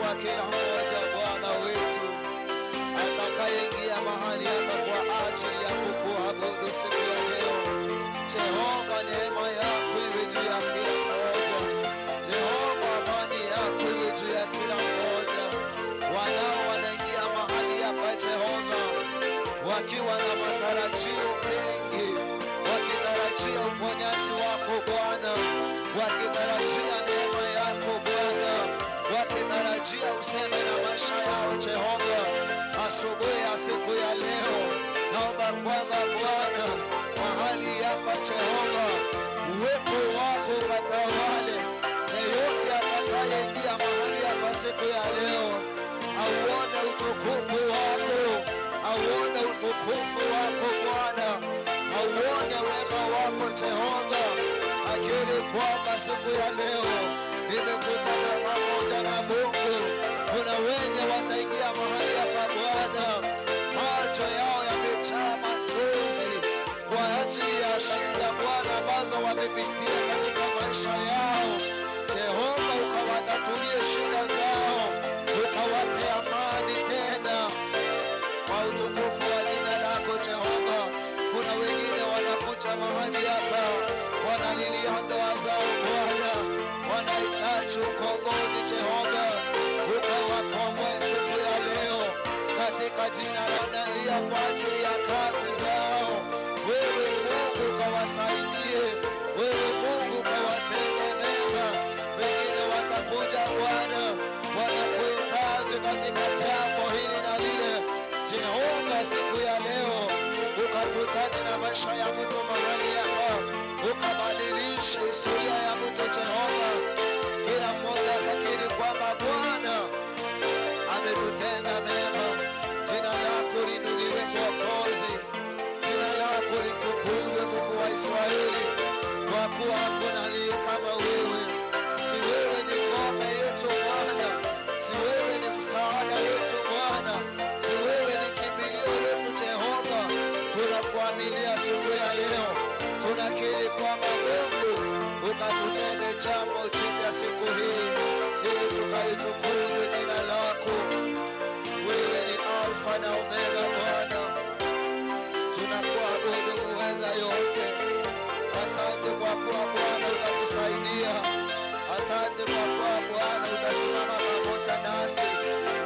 kwa kila mmoja Bwana wetu atakayeingia mahali hapa kwa ajili ya kukuabudu siku ya leo. Jehova, neema yako iwe juu ya kila mmoja. Jehova, amani yako iwe juu ya kila mmoja. Wanao wanaingia mahali hapa Jehova, wakiwa na matarajio mengi, wakitarajia uponyaji wako Bwana, wakitarajia neema yako Bwana, wakitarajia useme na maisha yao Jehova. Asubuhi ya siku ya leo, naomba kwamba Bwana mahali hapa Jehova, uwepo wako ukatawale. Yeyote atakayeingia mahali hapa siku ya leo, auone utukufu wako, auone utukufu wako Bwana, auone wema wako Jehova. Akiri kwamba siku ya leo nimekutana pamoja na Mungu. Kuna wenye wataingia mahali hapa Bwana, macho yao yamejaa machozi kwa ajili ya shida Bwana ambazo wamepitia katika maisha yao. Jehova, ukawatatulie shida zao, ukawape amani tena kwa utukufu wa jina lako Jehova. Kuna wengine wanakuja mahali hapa wanalilia ndoa zao Bwana, wanahitaji ukombozi Jehova, ukawakomboe siku ya leo katika jina la wanalia kwa ajili ya kazi zao. Wewe Mungu ukawasaidie, wewe Mungu ukawatende mema. Wengine watakuja Bwana, wanakuhitaji katika jambo hili na lile. Jehova, siku ya leo ukakutane na maisha ya mtu mahali hapa, ukabadilisha historia ya mtu Jehova. Kila mmoja atakiri kwamba Bwana ametutenda mema. Jina lako liinuliwe Mwokozi, jina lako litukuzwe Mungu wa Israeli, kwa kuwa hakuna aliye kama wewe. Si wewe ni ngome yetu Bwana, si wewe ni msaada wetu Bwana, si wewe ni kimbilio letu Jehova. Tunakuaminia siku ya leo, tunakiri kwamba Mungu ukatutende jambo jipya siku hii, ili tukalitukuze jina lako. Wewe ni Alfa na Omega Bwana, tunakuabudu uweza yote. Asante kwa kuwa Bwana utatusaidia. Asante kwa kuwa Bwana utasimama pamoja nasi.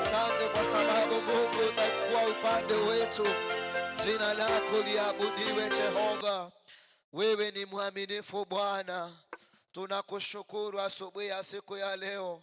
Asante kwa sababu Mungu utakuwa upande wetu. Jina lako liabudiwe Jehova. Wewe ni mwaminifu Bwana, tunakushukuru asubuhi ya siku ya leo.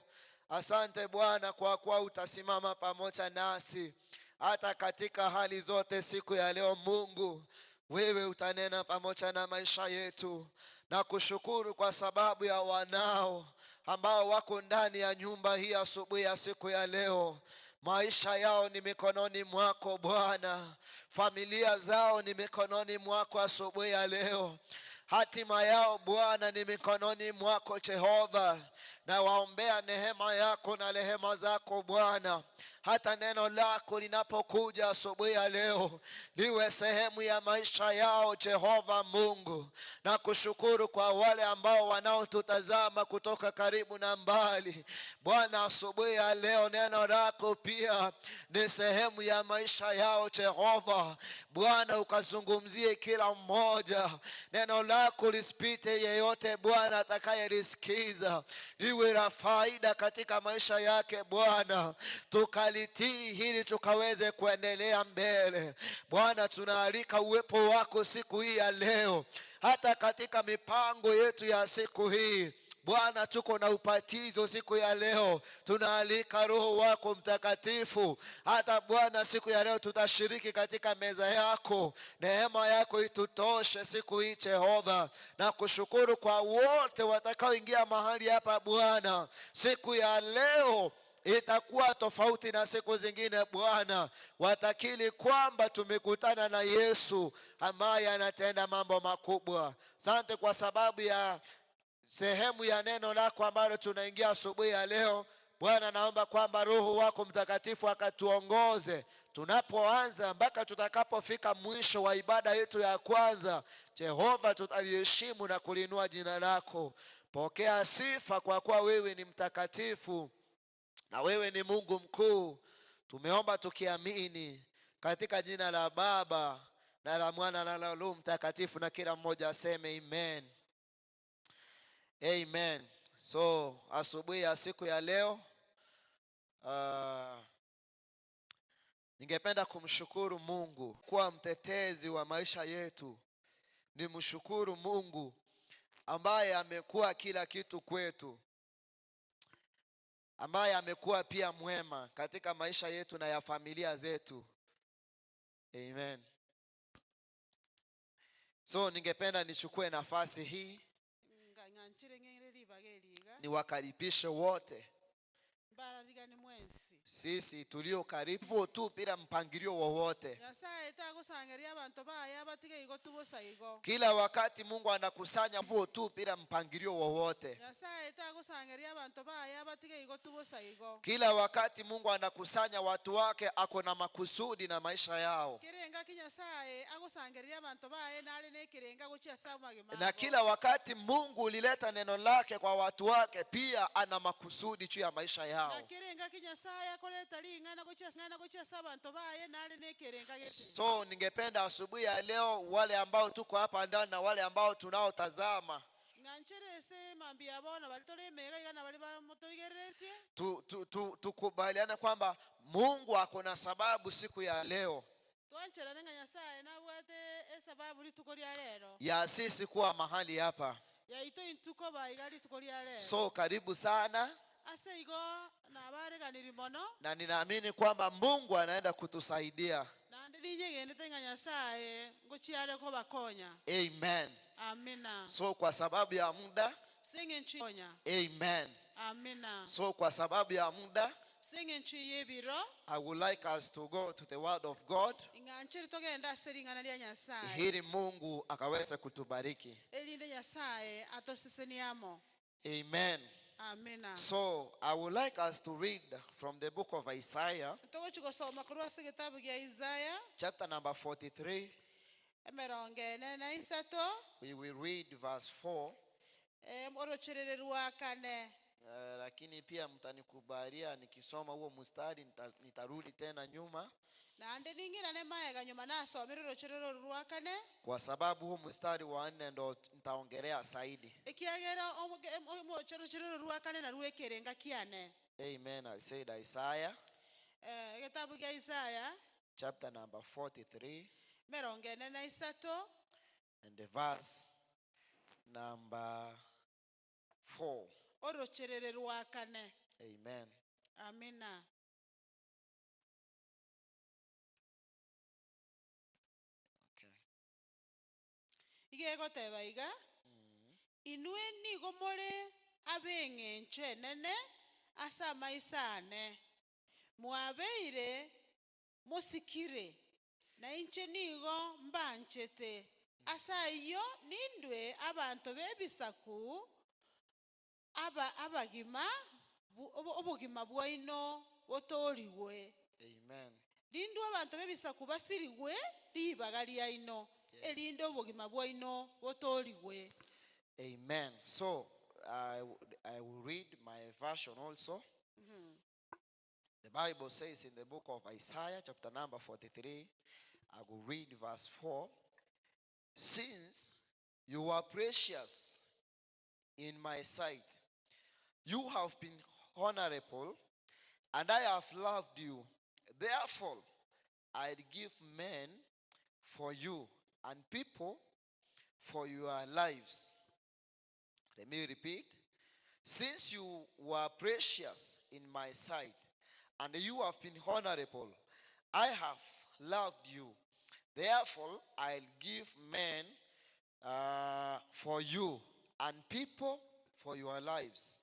Asante Bwana kwa kuwa utasimama pamoja nasi hata katika hali zote siku ya leo. Mungu, wewe utanena pamoja na maisha yetu, na kushukuru kwa sababu ya wanao ambao wako ndani ya nyumba hii asubuhi ya siku ya leo. Maisha yao ni mikononi mwako Bwana, familia zao ni mikononi mwako asubuhi ya leo. Hatima yao Bwana ni mikononi mwako Jehova, na waombea neema yako na rehema zako Bwana, hata neno lako linapokuja asubuhi ya leo liwe sehemu ya maisha yao Jehova Mungu, na kushukuru kwa wale ambao wanaotutazama kutoka karibu na mbali. Bwana, asubuhi ya leo neno lako pia ni sehemu ya maisha yao Jehova. Bwana, ukazungumzie kila mmoja, neno lako lisipite yeyote Bwana atakayelisikiza, liwe la faida katika maisha yake Bwana, tukalitii hili tukaweze kuendelea mbele. Bwana, tunaalika uwepo wako siku hii ya leo, hata katika mipango yetu ya siku hii. Bwana, tuko na ubatizo siku ya leo, tunaalika Roho wako Mtakatifu. Hata Bwana, siku ya leo tutashiriki katika meza yako, neema yako itutoshe siku hii Jehova, na kushukuru kwa wote watakaoingia mahali hapa Bwana siku ya leo itakuwa tofauti na siku zingine Bwana. Watakili kwamba tumekutana na Yesu ambaye anatenda mambo makubwa. Asante kwa sababu ya sehemu ya neno lako ambalo tunaingia asubuhi ya leo Bwana, naomba kwamba Roho wako Mtakatifu akatuongoze tunapoanza mpaka tutakapofika mwisho wa ibada yetu ya kwanza. Jehova, tutaliheshimu na kuliinua jina lako. Pokea sifa kwa kuwa wewe ni mtakatifu. Na wewe ni Mungu mkuu. Tumeomba tukiamini katika jina la Baba na la Mwana na la Roho Mtakatifu, na kila mmoja aseme amen. Amen. So asubuhi ya siku ya leo ningependa kumshukuru Mungu kuwa mtetezi wa maisha yetu. Nimshukuru Mungu ambaye amekuwa kila kitu kwetu, ambaye amekuwa pia mwema katika maisha yetu na ya familia zetu. Amen. So ningependa nichukue nafasi hii Nga- ng'anchire ng'eire ribaga eri iga niwakaribishe wote mbararigani mwensi sisi tulio karibu tu bila mpangilio wowote. Nyasaye tagosangeria abanto baye abatige igo tubosa igo. Kila wakati Mungu anakusanya hivyo tu bila mpangilio wowote. Nyasaye tagosangeria abanto baye abatige igo tubosa igo. Kila wakati Mungu anakusanya watu wake, ako na makusudi na maisha yao, Kerenga ki Nyasaye agosangereria abanto baye nare na ekerenga gochia ase amagima na abo. kila wakati Mungu ulileta neno lake kwa watu wake, pia ana makusudi juu ya maisha Na yao. kerenga ki Nyasaye akoreta ring'ana gochia ng'ana gochia ase abanto baye nare na ekerenga gete. So ningependa asubuhi ya leo, wale ambao tuko hapa ndani na wale ambao tunaotazama Ng'anchere ase mambia bono bari tore emega iga na bari bamotorigereretie tukubaliane kwamba Mungu ako na sababu siku ya leo twancherane ng'a Nyasaye nabwate esababu rituko ria rero ya sisi kuwa mahali hapa. yaito intuko baiga rituko ria rero. So karibu sana, Ase igo nabareganiri mono na ninaamini kwamba Mungu anaenda kutusaidia. naende ninyegenete ng'a Nyasaye ngochiare kobakonya. Amen. Amina. So kwa sababu ya muda, Ase eng'encho konya. amen. Amina. So kwa sababu ya muda, Ase eng'encho y'ebiro I would like us to go to the word of God ing'anchere togenda ase ring'ana ria Nyasaye ili Mungu akaweze kutubariki. erinde Nyasaye atosesenie amo. Amen. Amina. So I would like us to read from the book of Isaiah, Togochi gosoma korwa ase egetabu gia Isaya chapter number 43. emerongo ene na isato We will read verse 4. orocherere rwa kane. Lakini pia mtanikubalia nikisoma huo mstari nitarudi tena nyuma Naende ning'irane maega nyuma nasomire orocherere oru rwa kane kwa sababu huo mstari wa nne ndo nitaongelea zaidi. ekiagera orocherere oru rwa kane narwo ekerenga kiane. Amen. I said Isaiah Egetabu gia Isaya chapter number 43 emerongo ene na isato and the verse number 4. orocherere rwa kane. Amen. Amina. Okay. Iga egoteba iga inwe nigo more ab'eng'encho enene ase amaiso ane mwabeire mosikire na inche nigo mbanchete ase ayio nindwe abanto b'ebisaku aba abagima obogima bwaino botorigwe. Amen. Rindwe abanto b'ebisaku basirigwe ribaga riaino erinde obogima bwaino botorigwe. Amen. So I will read my version also. The Bible says in the book of Isaiah, chapter number 43, I will read verse 4. Since you are precious in my sight, you have been honorable, and I have loved you. Therefore, I give men for you and people for your lives. Let me repeat. Since you were precious in my sight, and you have been honorable, I have loved you. Therefore, I'll give men for you and people for your lives.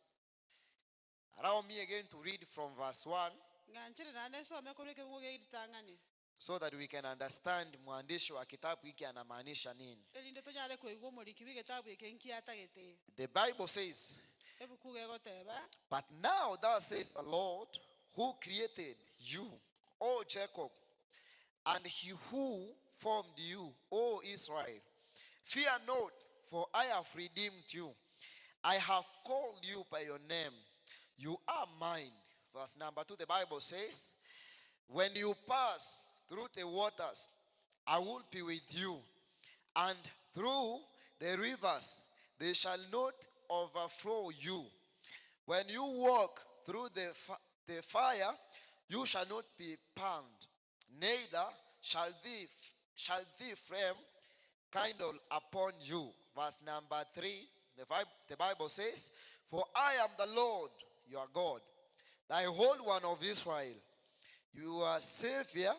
Allow me again to read from verse 1 Ng'anchere naende nsome korwa ekebugo gia ritang'ani so that we can understand mwandishi wa kitabu hiki anamaanisha nini. Erinde tonyare koigwa omoriki bwa egetabu eke nki atagete. The Bible says, Ebuku gegoteba But now thus says the Lord who created you, O Jacob, and he who formed you, O Israel. Fear not, for I have redeemed you. I have called you by your name. You are mine. Verse number 2, the Bible says, When you pass through the waters, I will be with you, and through the rivers, they shall not overflow you. When you walk through the, the fire, you shall not be burned, neither shall the, shall the flame kindle upon you. Verse number 3, the Bible says, For I am the Lord your God, thy Holy One of Israel, your Savior.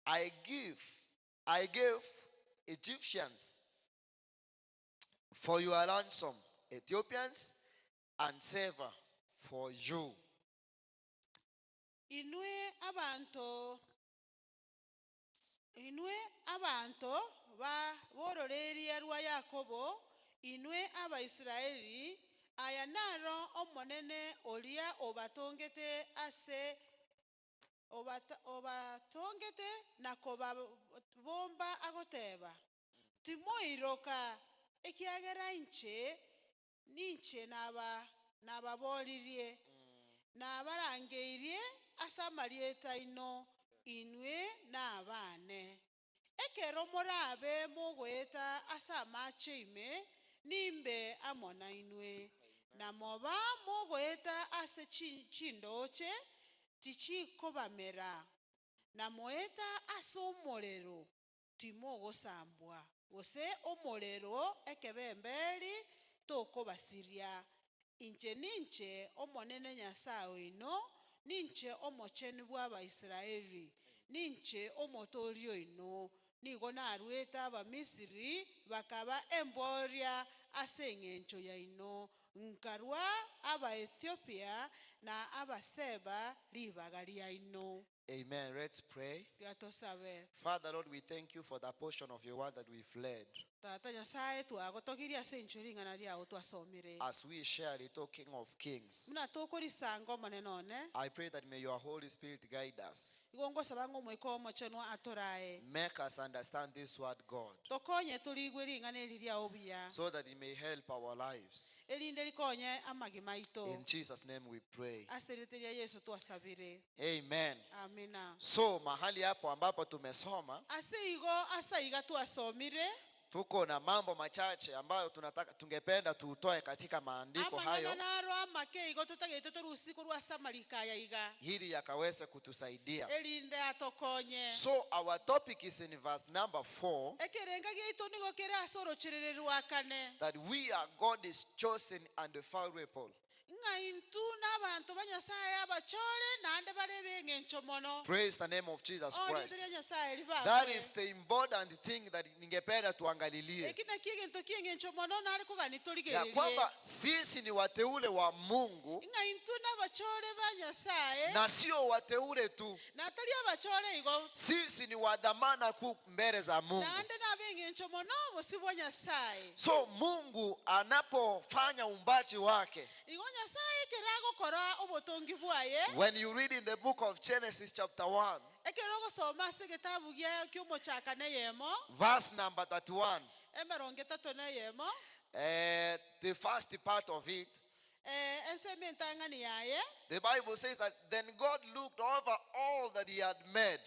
I give, I gave Egyptians for your ransom, Ethiopians and Seba for you. Inwe abanto inwe abanto ba b'ororeeria rwa Yakobo, inwe Abaisraeli, aya naro Omonene oria obatongete ase obatongete na kobabomba agoteba, Timoiroka, ekiagera inche ninche nababoririe, nabarangeirie ase amarieta aino, inwe nabane. Ekero morabe mogoeta ase amache ime, nimbe amo nainwe, na moba mogoeta ase chindooche, tichikobamera, na moeta ase omorero, timogosambwa, gose omorero ekebemberi tokobasiria. Inche ninche Omonene Nyasae oino, ninche Omochenu bw'Abaisraeli, ninche Omotooria oino. Nigo naruete Abamisiri bakaba emboria ase engencho yaino, nkarua Abaethiopia na Abaseba ribaga riaino. Amen. Let's pray. Tiga tosabe. Father, Lord, we thank you for the portion of your word that we've read. Tata Nyasae, twagotogirie ase enchera ring'ana riao twasomire. As we share it, O King of Kings. Buna tokorisanga Omonene one. I pray that may your Holy Spirit guide us. Igo ngosaba ng'a Omoika Omochenu atorae. Make us understand this word, God. Tokonye torigwe ring'ana eri riao buya. So that it may help our lives. Erinde rikonye amagima aito. In Jesus name we pray. Ase erieta ria Yeso twasabire. Amen. Amina. So mahali hapo ambapo tumesoma Ase igo ase aiga twasomire. Tuko na mambo machache ambayo tunataka tungependa tuutoe katika maandiko hayo Amang'ana naro amake igo totagete torusie korwa ase amariko aya iga. ili yakaweze kutusaidia. Erinde atokonye. So our topic is in verse number 4 Ekerenga giaito nigo kere ase orocherere rwa kane. that we are God's chosen and valuable. Ng'a intwe nabanto ba Nyasae abachore, naende bare b'engencho mono. Praise the name of Jesus O, Christ. rieta ria Nyasae That ribakwe. is the important thing that ningependa tuangalilie. Eki nakio egento ki'engencho mono nare kogania Ya torigererie. kwamba sisi ni wateule wa Mungu Ng'a intwe nabachore ba Nyasae. na sio wateule tu. Na tari abachore igo. Sisi ni wa dhamana kuu mbele za Mungu. Naende nab'engencho mono bosio bwa Nyasae. So Mungu anapofanya uumbaji wake. Igo Nyasae ekero agokora obotongi bwaye. When you read in the book of Genesis chapter 1. Ekero ogosoma ase egetabu gia ki'omochakano eyemo. Verse number 31. Emerongo etato na eyemo. Eh, the first part of it. Eh, ensemo entang'ani yaye. The Bible says that then God looked over all that he had made.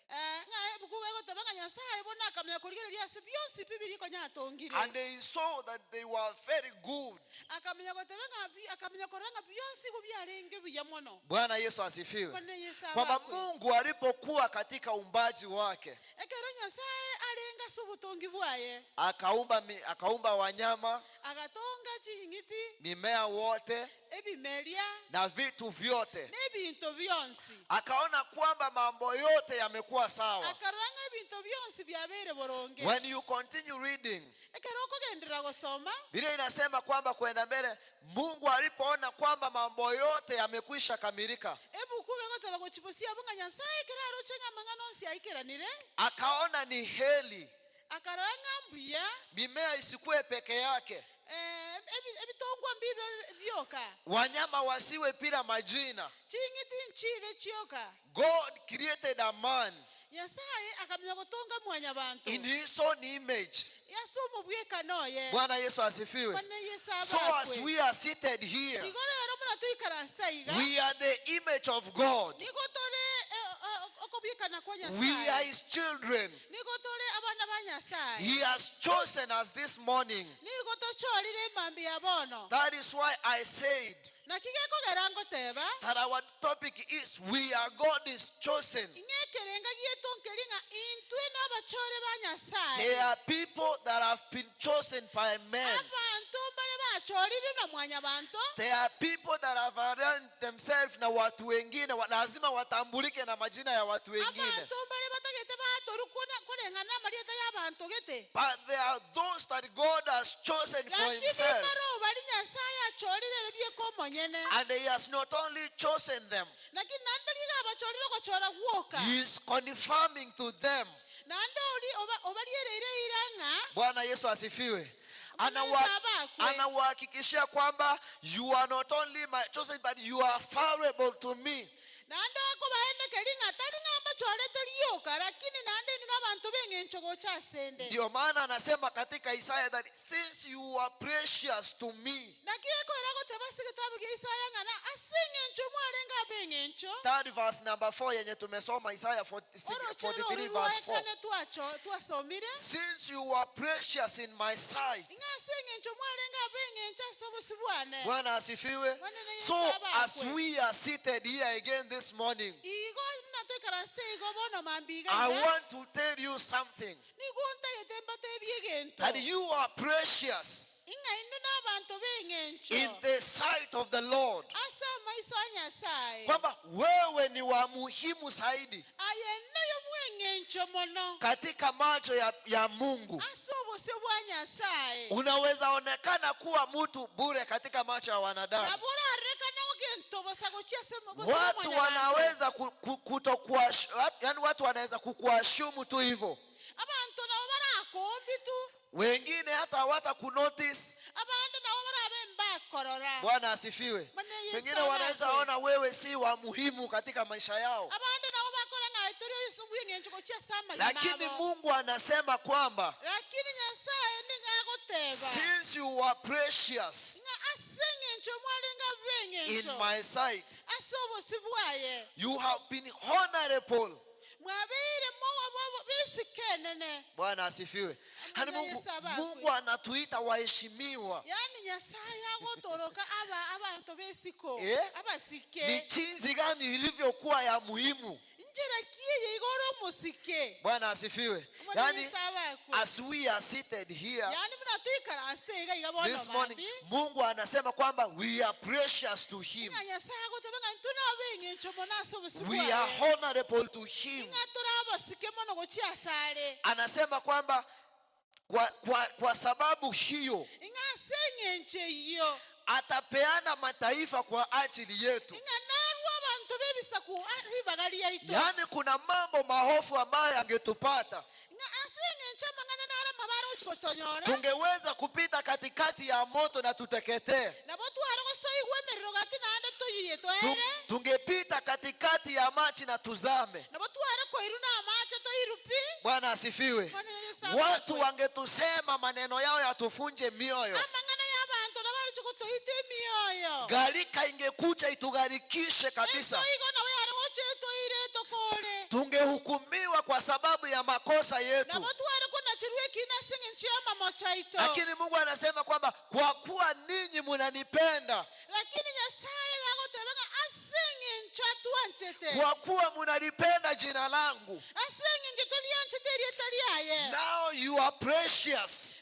Eh, ng'a ebuku egoteba ng'a Nyasae bono akamanya korigereria ase bionsi pi biria konya atongire. And he saw that they were very good. Akamanya goteba ng'a bi, akamanya korora ng'a bionsi igo biarenge buya mono. Bwana Yesu asifiwe. Bwana Yesu Kwamba abakwe. Mungu alipokuwa katika uumbaji wake. Ekero Nyasae arenge ase obotongi bwaye. Akaumba, mi, akaumba wanyama. Agatonga ching'iti. Mimea wote. Ebimeria. Na vitu vyote. Na ebinto bionsi. Akaona kwamba mambo yote yamekuwa sawa. Akarora ng'a ebinto bionsi biabeire boronge. When you continue reading, Ekero okogenderera gosoma. Biblia inasema kwamba kwenda mbele Mungu alipoona kwamba mambo yote yamekwisha kamilika. Ebuku egoteba gochia bosio abwo ng'a Nyasae ekero aroche ng'a amang'ana onsi aikeranire. Akaona ni heri. Akarora ng'a mbuya. Mimea isikue peke yake. Ebitongwa mbibe bioka. Wanyama wasiwe bila majina. Ching'iti nchibe chioka. God created a man. Nyasae akamanya gotonga mwanyabanto. In his own image. Ase omobwekano oye. Bwana Yesu asifiwe. Bwana Yesu So as abakwe. we are seated here. Igo rero buna buna toikaranse iga, we are the image of God. nigo tore okobiekana kwa We are Nyasae. His children. Nigo tore abana ba Nyasae. He has chosen us this morning. Nigo tochorire emambia bono. That is why I said Naki gekogera ngoteba, that our topic is we are God's chosen. Ing'a ekerenga giaito nkeri ng'a intwe nabachore ba Nyasae. There are people that have been chosen by men. Abanto mbare bachorirwe na mwanyabanto. There are people that have arranged themselves na watu wengine, lazima watambulike na majina ya watu wengine. Abanto mbare batagete batorwa koreng'ana namarieta y'abanto gete. But there are those that God has chosen for Lakini himself. mbaro baria Nyasae achorire ere bieka omonyene. And he has not only chosen them, Lakini naende tari iga abachorire ogochora gwoka. he is confirming to them. Naende ori obariereire eira ng'a Bwana Yesu asifiwe. Bwana Yesu abakwe. Anawahakikishia kwamba you are not only my chosen but you are valuable to me. Naende okobaenekeri ng'a tari ng'a mbachorete rioka, lakini naende inwe nabanto b'eng'encho gocha asende. Ndio maana anasema katika Isaya that since you are precious to me. Naki ekoera goteba ase egetabu gia Isaya ng'a na ase eng'encho mwarenge ab'eng'encho. Third verse number 4 yenye tumesoma Isaya Oroche 43 rori verse 4. rwaekane twasomire. Since you are precious in my sight. Ng'a ase eng'encho mwarenge ab'eng'encho ase obosio bwane. Bwana asifiwe. Bwana na Yesu So as abakwe. we are seated here again this morning, Igo buna toikaransete igo bono mambia iga I iga, want to tell you something. nigo ntagete mbatebie egento. That you are precious Ing'a inwe nabanto b'eng'encho in the sight of the Lord. ase amaiso a Nyasae. Kwamba wewe ni wa muhimu zaidi Aye noyo bw'eng'encho mono katika macho ya Mungu. ase obosio bwa Nyasae. Unaweza onekana kuwa mtu bure katika macho ya wanadamu. Nabo orarekane ogento bosa gochia ase obosio bwa Watu mwanyabanto. wanaweza yani watu wanaweza kukuashumu tu hivyo. Abanto nabo barakoombi tu. Wengine hata hawata kunotice. Abande nabo barabe mbakorora. Bwana asifiwe. Bwana Yesu Wengine wanaweza abakwe. ona wewe si wa muhimu katika maisha yao. Abande nabo bakora ng'a tori oyo bw'eng'encho gochia ase amagima Lakini abo. Mungu anasema kwamba Lakini Nyasaye nigo agoteba since you are precious ng'a ase eng'encho mwarenge in ab'eng'encho my sight, ase obosio bwaye you have been honorable. mwabeire mowa bisike enene. Bwana asifiwe. Yaani Bwana Yesu abakwe. Mungu anatuita waheshimiwa. Yaani Nyasaye agotoroka aba abanto besiko Eh? abasike. Ni jinsi gani ilivyokuwa ya muhimu. Njera kiye igoro musike. Bwana asifiwe. Bwana Yaani Yesu abakwe. as we are seated here Yaani muna tuikaranse iga iga bono this morning, mambi. Mungu anasema kwamba we are precious to him. Ng'a Nyasaye agoteba ng'a intwe nab'eng'encho mono ase obosio We are bwaye. honorable to him. Ng'a tore abasike mono gochia asare. Anasema kwamba kwa sababu hiyo Ng'a ase eng'encho eyio atapeana mataifa kwa ajili yetu. Ng'a narwo abanto b'ebisaku ribaga riaito. Yaani kuna mambo mahofu ambayo yangetupata. Ng'a ase eng'encho amang'ana naro amabare gochigotonyora. Tungeweza kupita katikati ya moto na tuteketee. Nabo tware gosoigwa emerero gati naende toyiye toere. Tungepita katikati ya maji na tuzame. Nabo tware koiru na amache toirupi. Bwana asifiwe. Bwana Yesu abakwe. Watu wangetusema maneno yao yatufunje mioyo. Amang'ana y'abanto nabo gotoita emioyo. Gharika ingekuja itugharikishe kabisa. Etoigo nabo yare gocha etoire etokore. Tungehukumiwa kwa sababu ya makosa yetu. Nabo tware konachirwa ekina ase eng'encho y'amamocho aito. Lakini Mungu anasema kwamba kwa kuwa ninyi munanipenda, Lakini Nyasaye agoteba ng'a ase eng'encho atwanchete. kwa kuwa munalipenda jina langu, Ase eng'encho torianchete erieta riaye. now you are precious.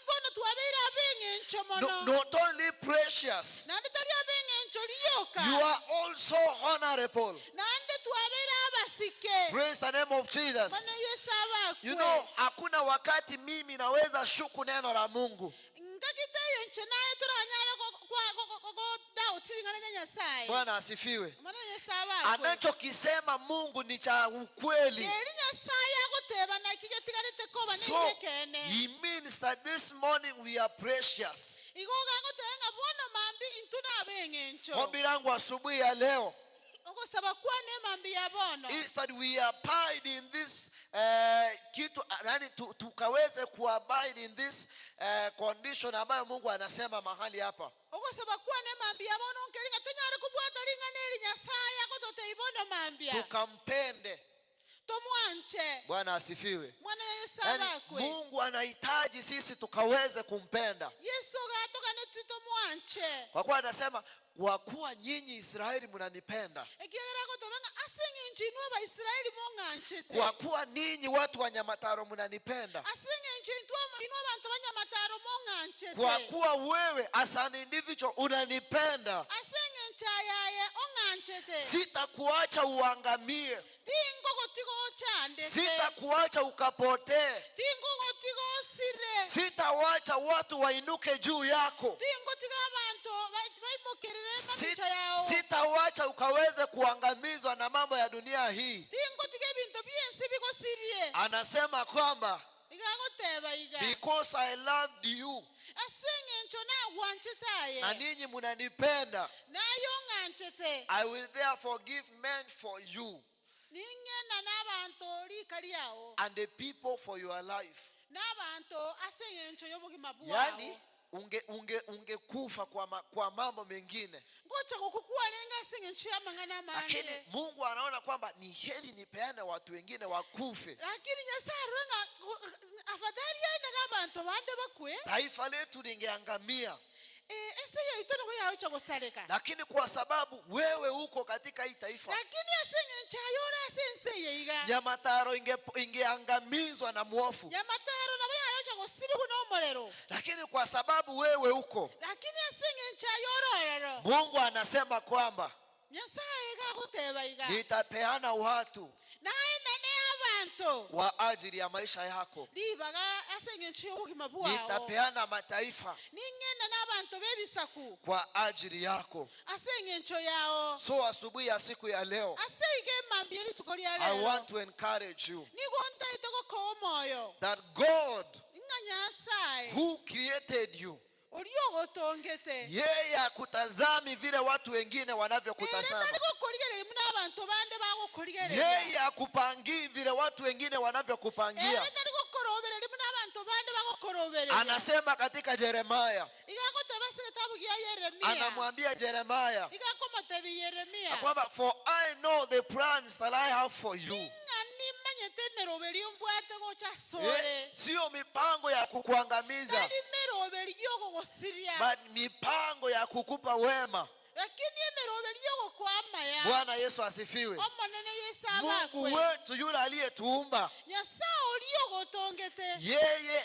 Bono twabeire ab'eng'encho No, mono. not only precious, Naende tori ab'eng'encho rioka. you are also honorable. Naende twabeire abasike. Praise the name of Jesus. Bwana Yesu abakwe. You know, hakuna wakati mimi naweza shuku neno la Mungu. Ngakite enche naye toranyara godautilingana na Nyasaye. Bwana asifiwe. Bwana Yesu abakwe. Anachokisema Mungu ni cha ukweli. Eri Nyasaye agoteba naki getigarete koba So nengekene. he means that this morning we are precious. Igo gagoteba ng'a bono mambi intwe nab'eng'encho. Ombi langu asubuhi ya leo Ogosaba kwane mambi ya bono. is that we abide in this kitu, yani tukaweze kuabide in this condition ambayo Mungu anasema mahali hapa. Ogosaba kwane mambi mambia bono nkeri ng'a tonyare kobwata ring'ana eri Nyasae agototebia bono mambia. Tukampende. Tomwanche. Bwana asifiwe. Mwana Yeso Yaani, abakwe. Mungu anahitaji sisi tukaweze kumpenda. Yeso gatoganetie tomwanche. Kwa kuwa anasema kwa kuwa nyinyi Israeli mnanipenda, Ekiagera agoteba ng'a ase eng'encho inwe Abaisraeli mong'anchete. kwa kuwa ninyi watu wa Nyamataro mnanipenda, Ase eng'encho intwe inwe abanto ba Nyamataro mong'anchete. kwa kuwa wewe as an individual unanipenda, Ase eng'encho aye aye ong'anchete. sitakuacha uangamie, Tingogotiga ochandeke. sitakuacha ukapotee, Tingogotiga osire. sitawacha watu wainuke juu yako, Tingotiga abanto baimokerere emamincha yao. Sitawacha ukaweze kuangamizwa na mambo ya dunia hii. Tingotiga ebinto bi'ense bigosirie. Anasema kwamba Iga agoteba iga. because I loved you, Ase eng'encho nagwanchete aye. na ninyi munanipenda, Naye ong'anchete. I will therefore give men for you Ning'enane abanto rika riao. and the people for your life. Na abanto ase eng'encho y'obogima bwao. Yaani unge unge ungekufa kwa, ma, kwa mambo mengine, Ngocha gokwa kwarenge ase eng'encho y'amang'ana amange. lakini Mungu anaona kwamba ni heri nipeane watu wengine wakufe, Lakini Nyasaye arore ng'a afadhali aenane abanto bande bakwe, taifa letu lingeangamia. Eh, ense yaito nigo yagocha gosareka. Lakini kwa sababu wewe uko katika hii taifa, Lakini ase eng'encho aye ore ase ense eye iga, Nyamataro inge, ingeangamizwa na mwofu, Nyamataro nabo yarocha gosirigwa nomorero. lakini kwa sababu wewe uko, Lakini ase eng'encho aye ore ororo, Mungu anasema kwamba Nyasaye iga agoteba iga, nitapeana watu Naenane abanto kwa ajili ya maisha yako, ribaga ase eng'encho y'obogima bwao, nitapeana mataifa ning'enane abanto b'ebisaku kwa ajili yako. ase eng'encho yao. So asubuhi ya siku ya leo, Ase iga emambia y'rituko ria I rero, want to encourage you nigo ntaete gokoa omoyo that God ng'a Nyasae who created you, oria ogotongete, yeye hakutazami vile watu wengine ere wanavyokutazama, tari gokorigereria buna abanto bande bagokorigereria, yeye hakupangii vile watu wengine wanavyokupangia. ere tari gokorobereria buna abanto bande bagokorobereria. Anasema katika Yeremaya, Iga agoteba ase egetabu gia Yeremia, anamwambia Yeremaya iga akomotebia Yeremia, kwamba for I know the plans that I have for you, ng'a nimanyete emeroberio mbwate gocha asore, sio mipango ya kukuangamiza, tari meroberio y'ogogosiria, but mipango ya kukupa wema. lakini emeroberio y'ogokoa amaya. Bwana Yesu asifiwe. Omonene Yeso Mungu abakwe. wetu yule aliyetuumba, Nyasaye oria ogotongete, yeye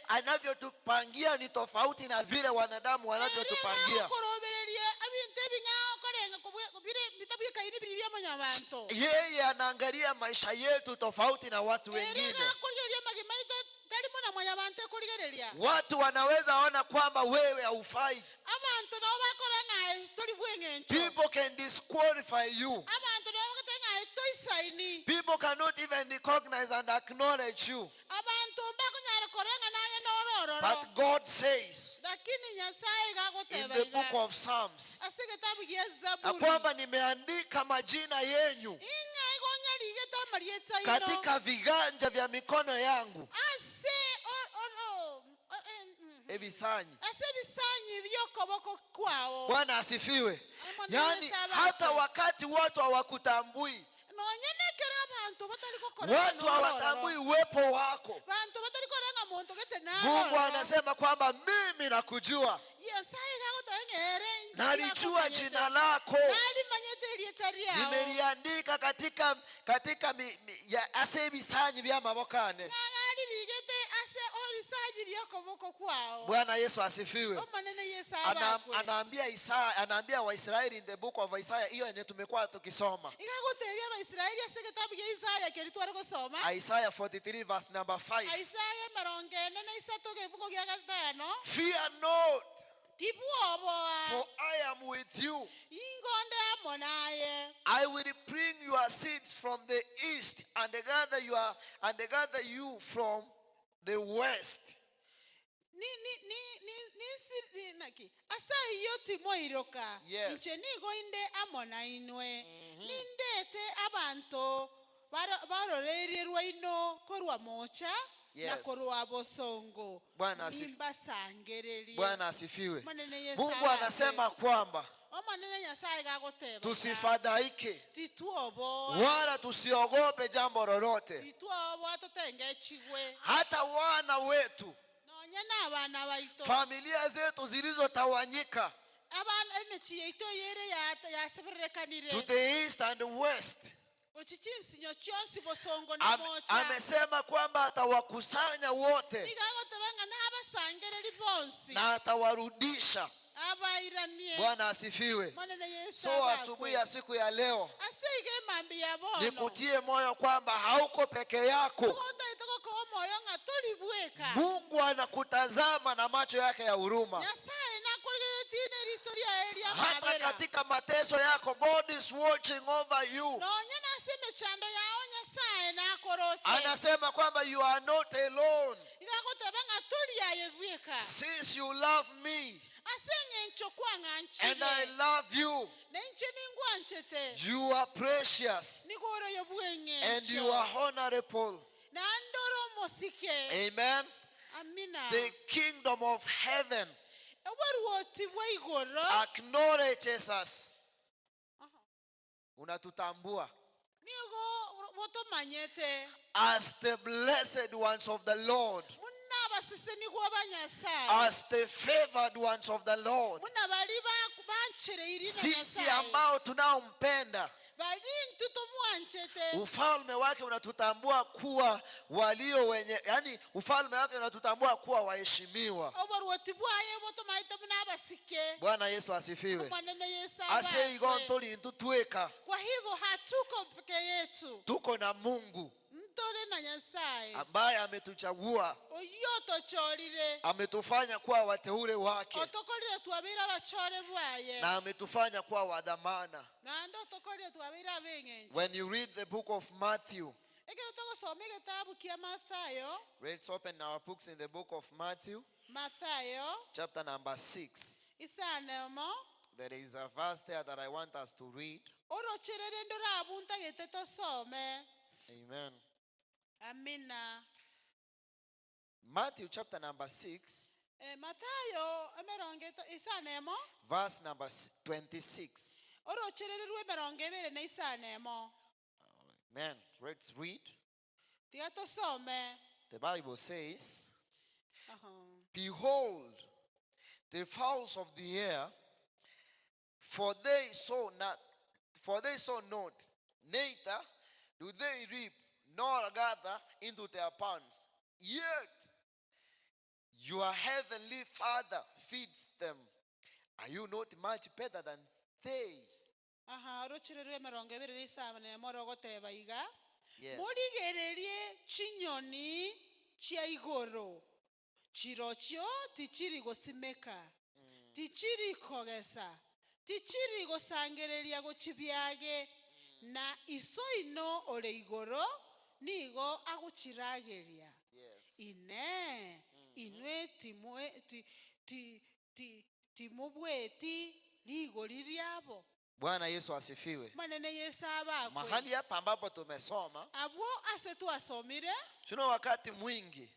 anavyotupangia ni tofauti na vile wanadamu wanavyotupangia. ere agokorobereria ebinto ebing'ao korenga bire bitabwekaini biri bia mwanyabanto. Yeye anaangalia maisha yetu tofauti na watu Ere wengine. gakorigereria amagima aito tari buna mwanyabanto ekorigereria. Watu wanaweza ona kwamba wewe haufai. Abanto nabo bakora ng'a aye tori bw'eng'encho. People can disqualify you. Abanto nabo bagoteba ng'a aye toisaini. People cannot even recognize and acknowledge you. Abanto mbakonyara korora ng'a naye noro ororo. But God says Lakini Nyasaye iga in agoteba the iga book of Psalms ase egetabu gia ya Zaburi kwamba nimeandika majina yenyu ing'a igo onyarigete amarieta aino katika viganja vya mikono yangu, ase ebisanyi. ase ebisanyi by'okoboko kwao. Bwana asifiwe. Amwana Yaani Yesu abakwe. hata wakati watu hawakutambui, Nonye nekero abanto batari gokora watu hawatambui uwepo wako, banto batari korora ng'a monto gete Mungu naroro. anasema kwamba mimi nakujua, Nyasaye gagoteba ng'a ere nalijua jina lako, narimanyete erieta riao, nimeliandika katika katika mi, mi, ya, ase ebisanyi bya maboko ane. ng'aririgete ase orisanyi ri'okoboko kwao. Bwana Yesu asifiwe. Omonene Yesu Ana, abakwe. anaambia Isaya, anaambia Waisraeli in the book of Isaiah, hiyo yenye tumekuwa tukisoma Iga agotebia Abaisraeli ase egetabu gia Isaya keria tware gosoma, Isaiah 43 verse number 5. Isaya emerongo ene na isato egebugo gia gatano, Fear not, tibwoboa, for I am with you. ingonde amo naye. I will bring your seeds from the east and gather your and gather you from the west. Ni ni ni ni ni naki ase ayio timoiroka, Yes. inche nigo inde amo nainwe, nindete abanto baroreirie rwaino korwa mocha na Yes. korwa bosongo, Bwana nimbasangererie. Bwana asifiwe. Manene Yesu Mungu abakwe. anasema kwamba Omonene Omonene Nyasae iga agoteba iga, Tusifadhaike Titwoboa, wala tusiogope jambo lolote. titwoboa totengechigwe, Hata wana wetu, nonye nabana baito, familia zetu zilizotawanyika abana emechie yaito eyere ya- yasebererekanire to the east and west, gochia chinsinyo chionsi bosongo na Am, mocha. amesema kwamba atawakusanya wote Nigo agoteba ng'a nabasangereri bonsi na atawarudisha. abairanie. Bwana asifiwe. Monene Yesu So abakwe. asubuhi ya siku ya leo Ase iga emambia ya bono nikutie moyo kwamba hauko peke yako. togotoete gokoa omoyo ng'a tori bweka. Mungu anakutazama na macho yake ya huruma. Nyasaye nakorigeretie neriso riaye Hata ri'amabera. katika mateso yako, God is watching over you. Nonye nase emechando yao Nyasaye nakoroche. Anasema kwamba you are not alone. Iga agoteba ng'a tori aye bweka. Since you love me Ase eng'encho and kwang'anchire, I love you, na inche ningwanchete, you are precious nigo ore oyo and you bw'eng'encho, are honorable. naende ore omosike. Amen. Amina. The kingdom of heaven Oboruoti bwa igoro acknowledges us. Unatutambua nigo botomanyete as the blessed ones of the Lord, buna abasesenigwa ba Nyasaye, as the favored ones of the Lord. buna baria banchereirie na Sisi Nyasaye, ambao tunaompenda, baria intwe tomwanchete. ufalme wake unatutambua kuwa walio wenye, yani ufalme wake unatutambua kuwa waheshimiwa. Oboruoti bwaye botomaete buna abasike. Bwana Yesu asifiwe. Omonene Yesu Ase igo abakwe. ntoli ntutweka, Kwa hivyo hatuko peke yetu, tuko na Mungu ntore na Nyasaye ambaye ametuchagua, oyio otochorire, ametufanya kuwa wateule wake otokorire twabeire abachore bwaye, na ametufanya kuwa wadhamana. naende otokorire twabeire ab'eng'encho. When you read the book of Matthew, Ekero togosoma egetabu kia Mathayo, let's open our books in the book of Matthew, Mathayo chapter number 6. isanemo, There is a verse there that I want us to read. oroche rende orabuntagete tosome. Amen. Amina. Matthew chapter number 6, Eh, Mathayo emerongo isanemo, verse number 26. orocherere rwa emerongo ebere na isanemo. Amen. Let's read. Tiga tosome. The Bible says, Aha. Behold, the fowls of the air, for they sow not, for they sow not, neither do they reap, nor gather into their barns. Yet your heavenly Father feeds them. Are you not much better than they? Aha, orochire rw'emerongo ebere na isano na emo rogoteba iga, Yes. Morigererie chinyoni chia igoro, chirochio tichiri gosimeka, tichiri kogesa, tichiri gosangereria gochia biage, na Iso oino ore igoro nigo agochirageria. Yes. Inee! Inwe timwe- ti- ti- ti- timobweti rigori riabo? Bwana Yesu asifiwe. Omonene Yeso abakwe. Mahali hapa ambapo tumesoma, Abwo ase twasomire, tuna wakati mwingi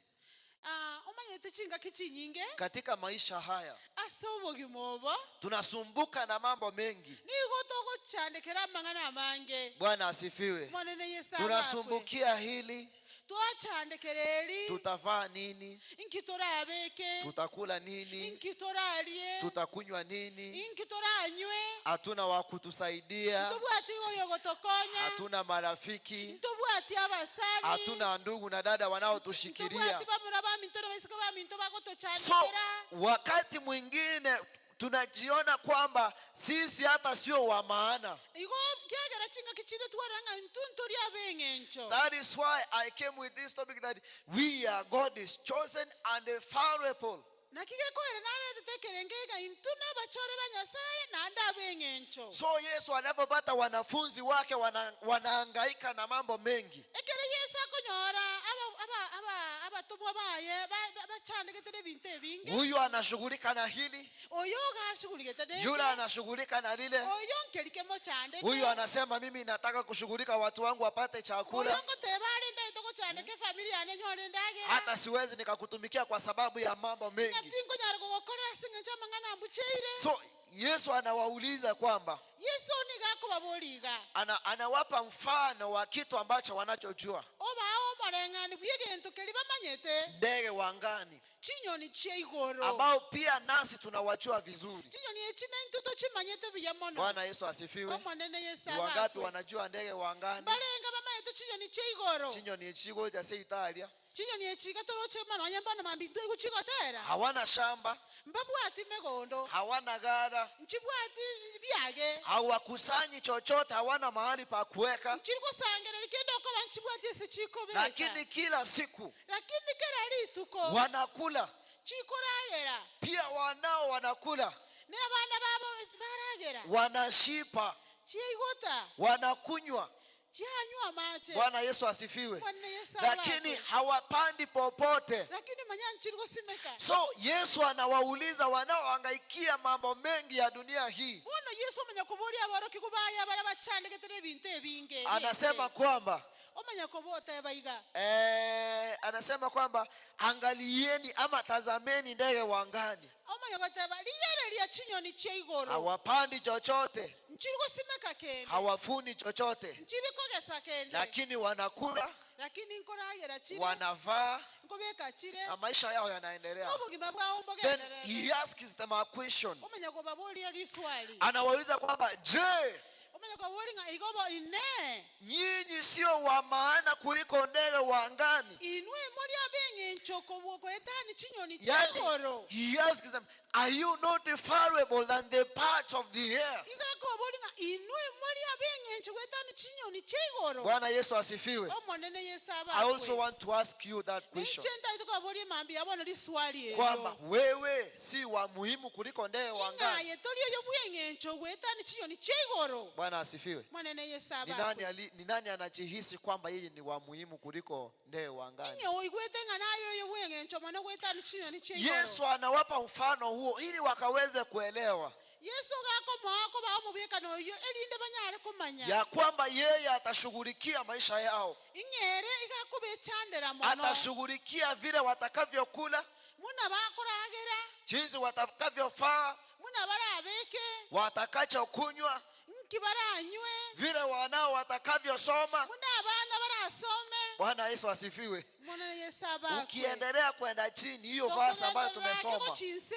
ah, omanyete chingaki chinyinge katika maisha haya ase obogima obo tunasumbuka na mambo mengi. nigo togochandekera amang'ana amange. Bwana asifiwe. Omonene Yeso abakwe. Tunasumbukia hili, Twachandekera eri, tutavaa nini, inki torabeke, tutakula nini, inki torarie, tutakunywa nini, inki toranywe, hatuna wa kutusaidia, ntobwati oyo gotokonya, hatuna marafiki, ntobwati abasani, hatuna ndugu na dada wanaotushikilia. ntobwati bamura baminto na baiseke baminto So bagotochandekera. wakati mwingine tunajiona kwamba sisi hata sio wa maana. Igo kiagera chingaki chinde twarora ng'a intwe ntori ab'eng'encho. That is why I came with this topic that we are God's chosen and valuable. Naki gekoera naretete ekerenge ng'a intwe nabachore ba Nyasaye naende ab'eng'encho. So Yesu anapopata wanafunzi wake wana, wanahangaika na mambo mengi. Ekero Yeso akonyora aba- aba- aba- abatomwa baye ba- ba- bachandegete nebinto ebinge, Huyu anashughulika na hili, oyo ogashughuligete neke, yule anashughulika na lile. oyo nkeri kemochandete, Huyu anasema mimi nataka kushughulika watu wangu wapate oyo chakula. ngoteba are ntagete. ngochandeka efamiri yane enyore endagera. Hata siwezi nikakutumikia kwa sababu ya mambo Ng'a mengi. tinkonyara kogokorera ase eng'encho amang'ana ambucheire. So Yesu anawauliza kwamba Yeso nigo akobaboria iga. ana, anawapa mfano wa kitu ambacho wanachojua, Obaa omoreng'ani bw'egento keria bamanyete, ndege wa angani chinyoni chia igoro. ambao pia nasi tunawajua vizuri. Chinyoni echi naintwe tochimanyete buya mono. Bwana Yesu asifiwe. Omonene Yeso Ni wangapi abakwe. wanajua ndege wa angani? Mbarenga bamanyete chinyoni chia igoro. Chinyoni echigocha se Italia Chinyoni echi iga toroche mono onye mbono mambia intwe gochigotera. hawana shamba, Mbabwati megondo, hawana gara, nchibwati biage, hawakusanyi chochote, hawana mahali pa kuweka, nchiri gosangereria kende okoba nchibwati ase chikobeka. lakini kila siku Lakini kera rituko wanakula, chikoragera, pia wanao wanakula, na abana babo baragera, wanashipa, chiaigota, wanakunywa. chianywa amache. Bwana Yesu asifiwe. Bwana Yesu Lakini abakwe. hawapandi popote. Lakini manya nchiri gosimeka. So Yesu anawauliza wanaohangaikia mambo mengi ya dunia hii, Bono Yesu omanya koboria aborokigwa baye abare bachandegetere ebinto ebinge. anasema kwamba Omanya koboteba iga. eh, anasema kwamba angalieni ama tazameni ndege wa angani, Omanya goteba rigereria chinyoni chia igoro. hawapandi chochote, Nchiri gosimeka kende. hawafuni chochote, Nchiri kogesa kende. lakini wanakula, Lakini nkoragera chire. wanavaa Nkobeka chire. na maisha yao yanaendelea. Obogima bwao Then mbogenderere. he asks them a question, Omanya kobaboria riswali. anawauliza kwamba je, Omanya koboria ng'a igobo ine. nyinyi sio wa maana kuliko ndege wa angani? Inwe mori ab'eng'encho koetani chinyoni chia Yani, igoro. he asks them, are you not valuable than the parts of the air? Iga akobori ng'a inwe mori ab'eng'encho goetani chinyoni chia igoro. Bwana Yesu asifiwe. Omonene Yesu I also abakwe. want to ask you that question Ninche ntaete koboria mambia bono riswali kwamba erio. wewe si wa muhimu kuliko ndege wa angani. Ing'aye tori eyo bw'eng'encho goetani chinyoni chia igoro. Bwana asifiwe. Monene Yesu Ni nani, abakwe. ali, ni nani anajihisi kwamba yeye ni wa muhimu kuliko ndege wa angani? Inye oigwete ng'a naye oyo bw'eng'encho mono goetani chinyoni chia igoro. Yesu anawapa mfano huo ili wakaweze kuelewa Yesu gakomoa koba omobwekano oyo erinde banyare komanya. ya kwamba yeye atashughulikia maisha yao, Ing'ere igakobechandera mono. atashughulikia vile watakavyokula, Muna bakoragera, jinsi watakavyofaa, muna barabeke, watakachokunywa, nki baranywe, vile wanao watakavyosoma. muna abana barasome. Bwana Yesu asifiwe. Mono Yesu abakwe. Ukiendelea kwenda chini, hiyo verse ambayo tumesoma chinse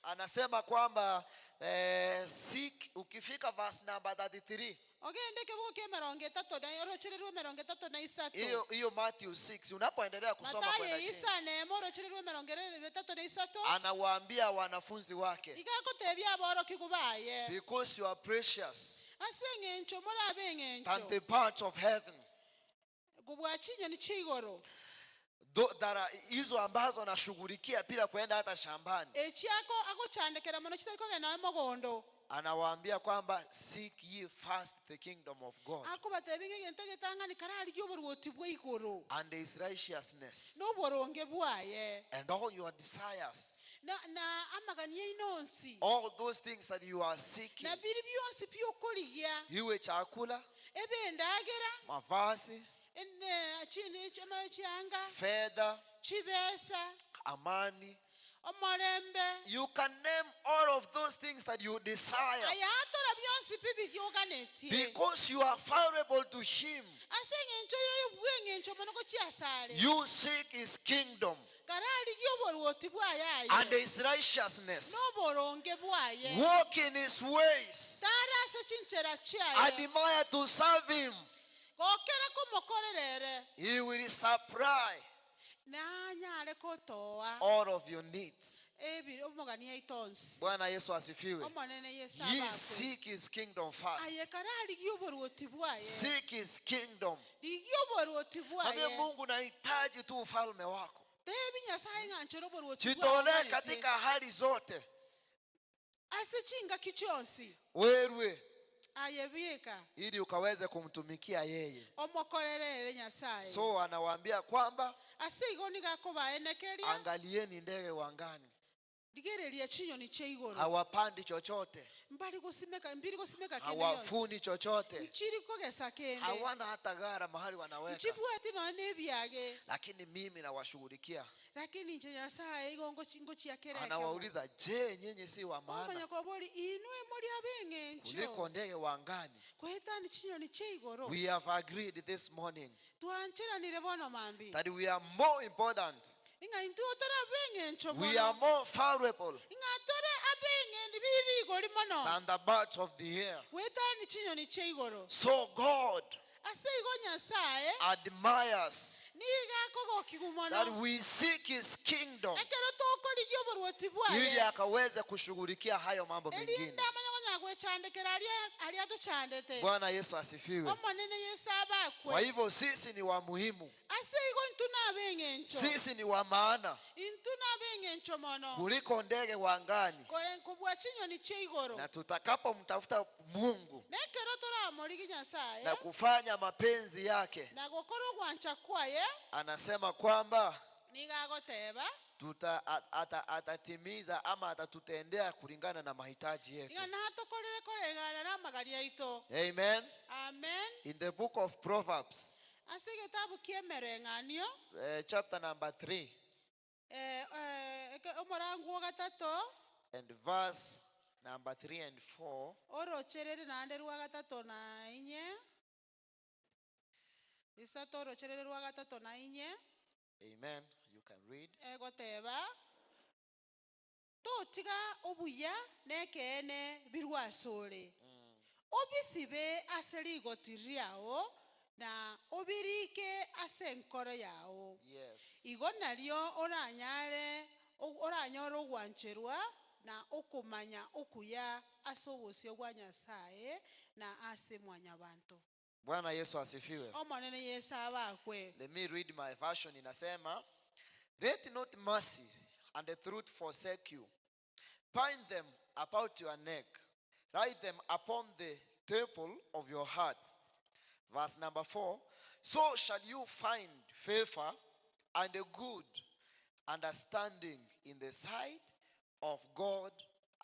anasema kwamba eh, seek, ukifika verse number 33 ogende kebugo kia emerongo etato na orochererwe emerongo etato na isato. hiyo hiyo Matthew 6 unapoendelea kusoma Matayo kwenda chini, isane emo orochererwe emerongo etato na isato. anawaambia wanafunzi wake Igakotebia aborokigwa baye. because you are precious Ase eng'encho morabe than eng'encho. the birds of heaven Kobua chinyoni chia igoro. That are hizo ambazo anashughulikia bila kuenda hata shambani. Echiako agochandekera mono chitari kogenda nawe mogondo. Anawaambia kwamba seek ye first the kingdom of God Akobatebia ng'a egento egetang'ani kararigie oborwoti bwa igoro. and his righteousness Na oboronge bwaye. and all your desires, Na na amagani yaino onsi. all those things that you are seeking, Na biri bionsi biokorigia. iwe chakula, Ebe endagera, mavazi, ene chini chama chianga, fedha, chibesa, amani. omorembe. You can name all of those things that you desire Ayatora bionsi pi bioganetie. because you are valuable to him. Ase eng'encho yoyo bw'eng'encho mono gochiasare. You seek his kingdom Kararigie oborwoti bwaye and aye. his righteousness. N'oboronge bwaye. Walk in his ways. Tara ase chinchera chiaye. Admire to serve him. Gokera komokorerere. He will supply Nanyare kotoa. all of your needs. Ebi omogani yaito onsi. Bwana Yesu asifiwe. Omonene Yesu Ye abakwe. seek his kingdom first. Aye kararigie oborwoti bwaye. Seek his kingdom. Rigia oborwoti Mwambie bwaye. Mungu, nahitaji tu ufalme wako. Tebi Nyasaye ng'anchera oborwoti Jitolee bwaye. katika hali zote, Ase chingaki chionsi. wewe Aye bieka. ili ukaweze kumtumikia yeye. Omokorerere Nyasaye. So anawaambia kwamba Ase igo nigo akobaenekeria. angalieni ndege wa angani. Rigereria chinyoni chia igoro. Hawapandi chochote. Mbari gosimeka, mbiri gosimeka kende gionsi. Hawavuni chochote. Nchiri kogesa kende. Hawana hata gara mahali wanaweka. Nchibwati nonya nebiage. Lakini mimi nawashughulikia. Lakini inche Nyasae igo ngochi ngochiakera ekemo. Anawauliza, je, nyinyi si wa maana Omanya koboria, Inwe mori ab'eng'encho kuliko ndege wa angani? goetania chinyoni chia igoro? We have agreed this morning Twancheranire bono mambia that we are more important, ng'a intwe tore ab'eng'encho we are mono, more valuable ng'a tore ab'eng'endi b'rigori mono than the birds of the air. goetania chinyoni chia igoro. So God Ase igo Nyasae admires nigo akogokigwa that mono we seek his kingdom ekero tokorigia oboruoti ili bwaye, akaweze kushughulikia hayo mambo mengine. erinde amanye konya gwechandekera aria aria atochandete. Bwana Yesu asifiwe. Omonene Yeso Kwa abakwe. hivyo sisi ni wa muhimu, Ase igo intwe nab'eng'encho, sisi ni wa maana intwe nab'eng'encho mono kuliko ndege wa angani, kore kobua chinyoni chia igoro. na tutakapomtafuta Mungu Na ekero toramorigie Nyasaye na kufanya mapenzi yake, na gokora ogwancha kwaye, anasema kwamba nigo agoteba tuta, ata, atatimiza ama atatutendea kulingana na mahitaji yetu. iga natokorere koreng'ana na amagani aito. Amen. Amen. In the book of Proverbs, Ase egetabu kia emereng'anio, chapter number 3 eh, eh, eke- omorangu o gatato and verse number 3 and 4, orocherere naende rwa gatato na inye isato orocherere rwa gatato na inye amen. You can read. egoteba totiga obuya na ekeene birwe asore obisibe ase rigoti riao na obirike ase enkoro yao Yes. igo nario oranyare oranyore ogwancherwa na okomanya okuya ase obosio bwa Nyasaye na ase mwanyabanto. Bwana Yesu asifiwe. Omonene Yeso abakwe. Let me read my version inasema, Let not mercy and the truth forsake you. Bind them about your neck. Write them upon the temple of your heart. Verse number 4. So shall you find favor and a good understanding in the sight of God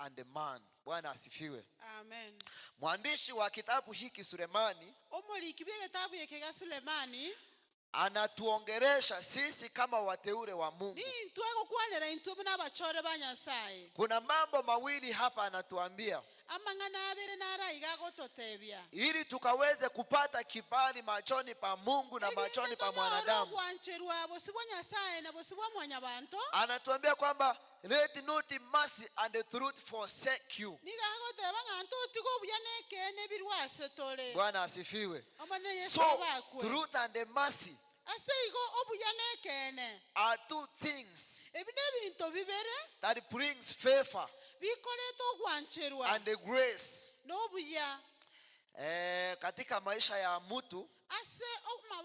and the man. Bwana asifiwe. Amen. Mwandishi wa kitabu hiki Sulemani Omoriki bw'egetabu eke gia Sulemani anatuongeresha sisi kama wateule wa Mungu. nintwe agokwanera intwe buna abachore ba Nyasaye. Kuna mambo mawili hapa anatuambia Amang'ana abere naro iga agototebia ili tukaweze kupata kibali machoni pa Mungu na erinde machoni pa tonyore mwanadamu. ogwancherwa bosio bwa Nyasaye na bosio bwa mwanyabanto. Anatuambia kwamba let not mercy and the truth forsake you. Nigo agoteba ng'a ntotiga obuya na ekeene birwe ase tore. Bwana asifiwe. Omonene Yeso So abakwe. truth and the mercy Ase igo obuya na ekeene are two things ebi nebinto bibere that brings favor bikoreta ogwancherwa and the grace na obuya eh, katika maisha ya mtu ase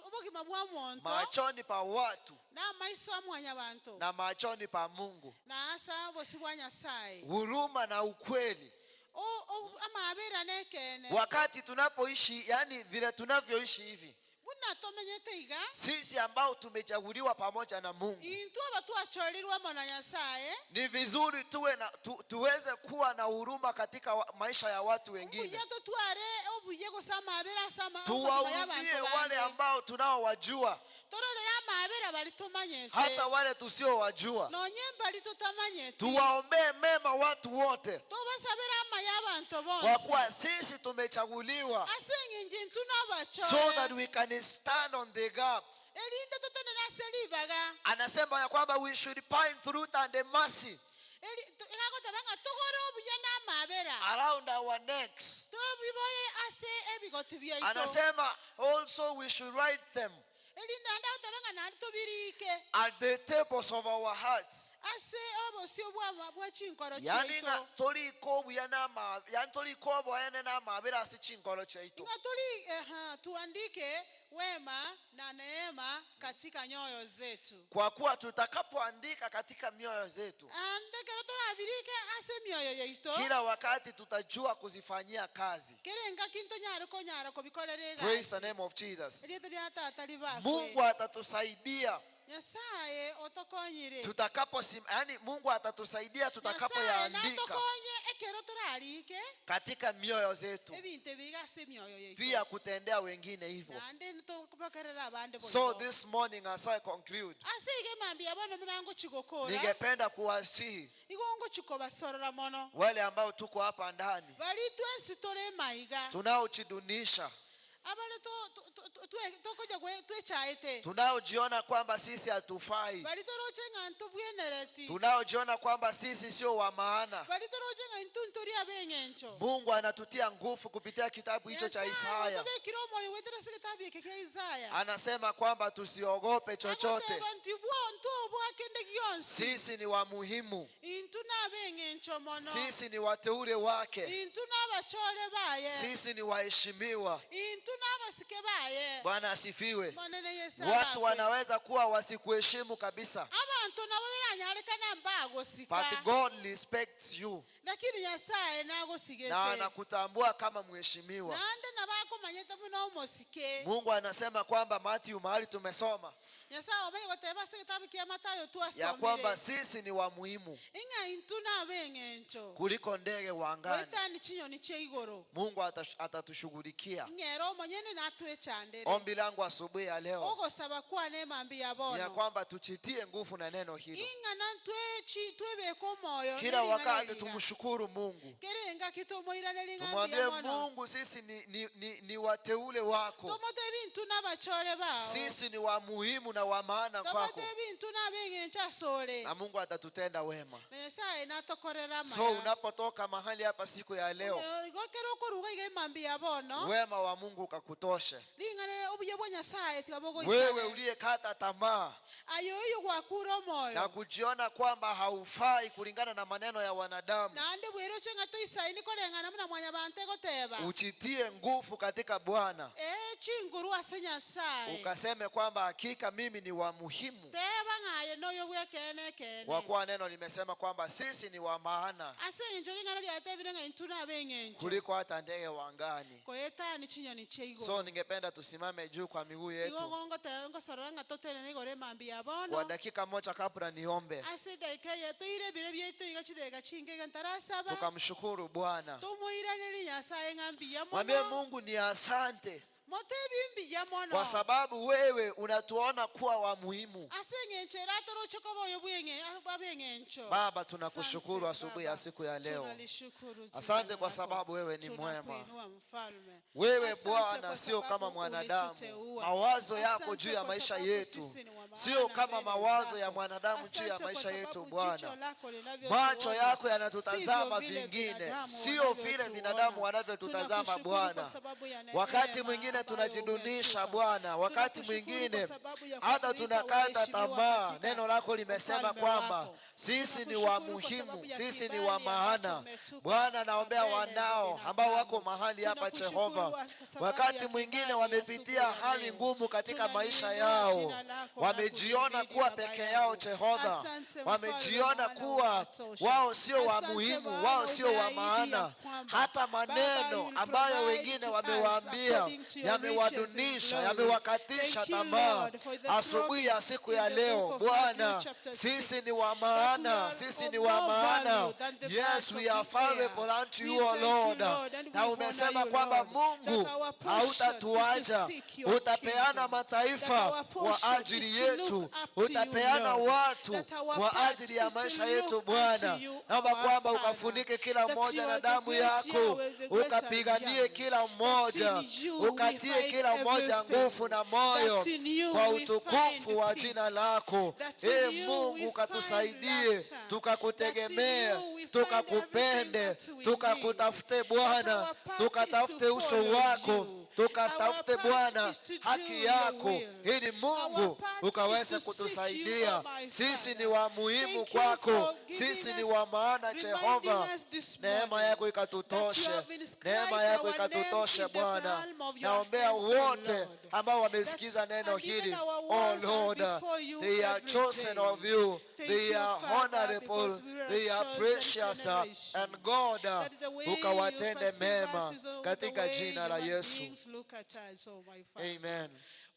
obogima bwa omonto machoni pa watu na amaiso a mwanyabanto na machoni pa Mungu, na ase obosio bwa Nyasaye. huruma na ukweli. O- o- Amabera na ekeene Wakati tunapoishi, yani vile tunavyoishi hivi, buna tomenyete iga sisi ambao tumechaguliwa pamoja na Mungu, intwe aba twachorirwe amo na Nyasaye ni vizuri tuwe na, tu, tuweze kuwa na huruma katika wa, maisha ya watu wengine, mbuya totware obuya gose amabera ase ama- amagima tuwahurumie y'abanto wale bande ambao tunaowajua, tororere amabera bari tomanyete hata wale tusiowajua, nonye mbari totamanyete tuwaombee mema watu wote, tobasabere amaya abanto kwa bonsi kuwa sisi tumechaguliwa ase eng'encho intwe so that nabachore we can stand on the gap. erinde totenene ase ribaga Anasema ya kwamba we should find truth and the mercy Eri- to- egagoteba ng'a togore obuya na amabera around our necks. tobiboye ase ebigoti biaito Anasema also we should write them erinde ande agoteba ng'a naende tobirike at the tables of our hearts. ase obosio bwa bwa chinkoro Yani chiaito ng'a toriko obuya n'ama- yani toriko oboene n'amabera ase chinkoro chiaito. ng'a tori eha, tuandike wema na neema katika nyoyo zetu Kwa kuwa tutakapoandika katika mioyo zetu, ande kero torabirike ase emioyo yaito kila wakati tutajua kuzifanyia kazi. kere engaki ntonyare konyara kobikorera Praise the egasi name of Jesus. erieta ria tata ribakwe Mungu atatusaidia. Nyasaye otokonyire. Tutakapo yani Mungu atatusaidia Nyasaye tutakapoyaandika natokonye ekero torarike katika mioyo zetu, ebinto ebi iga ase emioyo yaito, pia kutendea wengine hivyo. naende ntobakerere abande So boigo. this morning as I conclude, Ase iga emambia bono buna ngochia gokora, ningependa kuwasihi igo ngochia kobasorora mono wale ambao tuko hapa ndani baria twensi tore emaiga, tunaojidunisha, abare to- to- to- to- twe- tokonya gwe- twechaete, tunaojiona kwamba sisi hatufai, baria toroche ng'a ntobwenereti, tunaojiona kwamba sisi sio wa maana. baria toroche ng'a intwe ntori ab'eng'encho. Mungu anatutia nguvu kupitia kitabu hicho cha Nyasaye Isaya. otobekire omoyo goetera ase egetabu eke kia Isaya. Anasema kwamba tusiogope chochote, Agoteba ntibwo ntobua kende gionsi, sisi ni wa muhimu, intwe nab'eng'encho mono, sisi ni wateule wake, intwe nabachore baye, sisi ni waheshimiwa. intwe nabasike baye. Bwana asifiwe. Monene Yesu Watu abakwe. wanaweza kuwa wasikuheshimu kabisa, Abanto nabo beranyarekana mbagosika, but God respects you lakini Nyasaye na nagosigete, anakutambua kama mheshimiwa. naende nabakomanyete buna omosike. Mungu anasema kwamba Matthew, mahali tumesoma Nyasaye omenye goteba ase egetabu kia Mathayo ya twasomire kwamba sisi ni wa muhimu ing'a intwe nab'eng'encho kuliko ndege wa angani. goetani chinyoni chia igoro, Mungu atatushughulikia. ing'ere omonyene natwechandere. Ombi langu asubuhi ya leo Ogosaba kwane emambi ya ni ya bono kwamba tuchitie nguvu na neno hilo ing'ana ntwechi twebeke omoyo kila nering'ana wakati, eriga. tumshukuru Mungu, Kera engaki tomoirane ring'ambi tumwambie ya mono, Mungu, sisi ni wateule wako, tomotebi intwe nabachore bao, sisi ni wa muhimu na wa maana kwako, tomotebi intwe nab'eng'encho asore, na Mungu atatutenda wema. na Nyasaye natokorera So amaya. unapotoka mahali hapa siku ya leo, Igo kero okoruga iga emambi ya bono, wema wa Mungu ukakutoshe ring'ana obuya bwa Nyasaye tiga wewe bogoisane. uliyekata tamaa Aye oyo gwakure na omoyo kujiona kwamba haufai kulingana na maneno ya wanadamu, naende bweroche ng'a toisaini koreng'ana buna mwanyabanto egoteba, uchitie nguvu katika Bwana, ee chinguru ase Nyasaye, ukaseme kwamba hakika mimi ni wa muhimu, teba ng'aye noyo bw'ekeene ekeene. kwa kuwa neno limesema kwamba sisi ni wa maana Ase eng'encho ring'ana riatebire ng'a intwe nabe eng'encho kuliko hata ndege wa angani. koetani chinyoni chia So igoro. ningependa tusimame juu kwa miguu Igo yetu gongoteba ngosorora ng'a totenene igoro emambi ya kwa bono dakika moja kabla niombe, ase edaika eye toire ebire biaito iga chidakika chinke iga ntarasaba, tukamshukuru Bwana. tomoiraneri Nyasaye ng'a mbuya Mwambie mono, Mungu ni asante motebi mbuya mono kwa sababu wewe unatuona kuwa wa muhimu. ase eng'encho ere atoroche koba oyo bw'eng'e- abe eng'encho. Baba, tunakushukuru Asante asubuhi ya Baba, siku ya leo. tunalishukuru jina Asante kwa lako. sababu wewe ni mwema. Tunakuinua mfalme. Wewe Asante Bwana kwa sio kama sababu mwanadamu. ulituteua. Mawazo yako Asante juu ya kwa maisha sababu yetu sisi ni wa maana sio kama mbele mawazo ya zako. mwanadamu juu ya Asante kwa maisha yetu sababu Bwana. jicho lako linavyotuona, Macho yako yanatutazama sivyo vile vingine, binadamu sio vile wanavyotuona. binadamu wanavyotutazama Tunakushukuru kwa Bwana. sababu ya neema Wakati mwingine ambayo tunajidunisha umetupa. Bwana, wakati Tunakushukuru kwa mwingine sababu ya hata kutuita tunakata waheshimiwa tamaa. katika Neno lako limesema ufalme kwamba wako. sisi ni wa Tunakushukuru kwa muhimu, sababu ya sisi ni kibali wa ambacho maana. umetupa Bwana, naombea mbele za wanao ambao wako binadamu. mahali hapa Tunakushukuru Jehova, kwa sababu wakati ya mwingine kibali ya wamepitia asubuhi ya hali leo. ngumu katika maisha Tunaliinua yao, jina lako na wamejiona kukuhimidi kuwa Baba peke yangu. yao Jehova, Asante mfalme, wamejiona maana kuwa unatosha. wao sio wa Asante muhimu, maana wao sio wa umeahidi ya maana. kwamba, Hata Baba, you maneno will ambayo provide wengine to us wamewaambia according to your riches in yamewadunisha, glory. yamewakatisha Thank you, tamaa. Lord, for the Asubuhi ya promise siku in ya the leo book of Matthew Bwana, chapter sisi 6, ni wa that we maana, are sisi of ni wa more maana. value than the Yes, birds we of are the valuable air. unto We you, O thank you, Lord. Lord, and we Na honor umesema you, kwamba Lord, Mungu that our portion is to hautatuacha, seek your utapeana kingdom, that mataifa our kwa portion ajili is to look yetu, up to you, utapeana Lord, watu that our kwa part ajili ya is to maisha yetu look unto Bwana. you, Naomba our kwamba Father, ukafunike kila that mmoja you na are the damu great yako, Yahweh, the great I ukapiganie am, kila that mmoja, in you we ukatie find kila mmoja nguvu everything, na moyo that in you kwa we find utukufu wa jina peace, lako. that E in you Mungu, we find ukatusaidie laughter, that in tukakutegemea, you we find everything tukakupende, that we need, tukakutafute that Bwana, our part is to tukatafute uso follow wako, you, our tukatafute part Bwana is to do haki your yako, will, ili our Mungu part is ukaweze to seek you, kutusaidia. O my Sisi ni Father. wa muhimu Thank you kwako, for giving sisi ni wa us, maana reminding Jehova. us this Neema morning yako that you ikatutoshe, have inscribed neema yako our names ikatutoshe in the Bwana. palm of your Naombea hands, O wote Lord. ambao That wamesikiza neno and even hili, our oh words are Lord, before you they are every chosen day. of you, Thank they you, are Father, honorable, because we are they a are chosen precious, generation. and God That the way you ukawatende perceive mema us is the katika way jina la human Yesu. beings Look at us, oh my Father. Amen.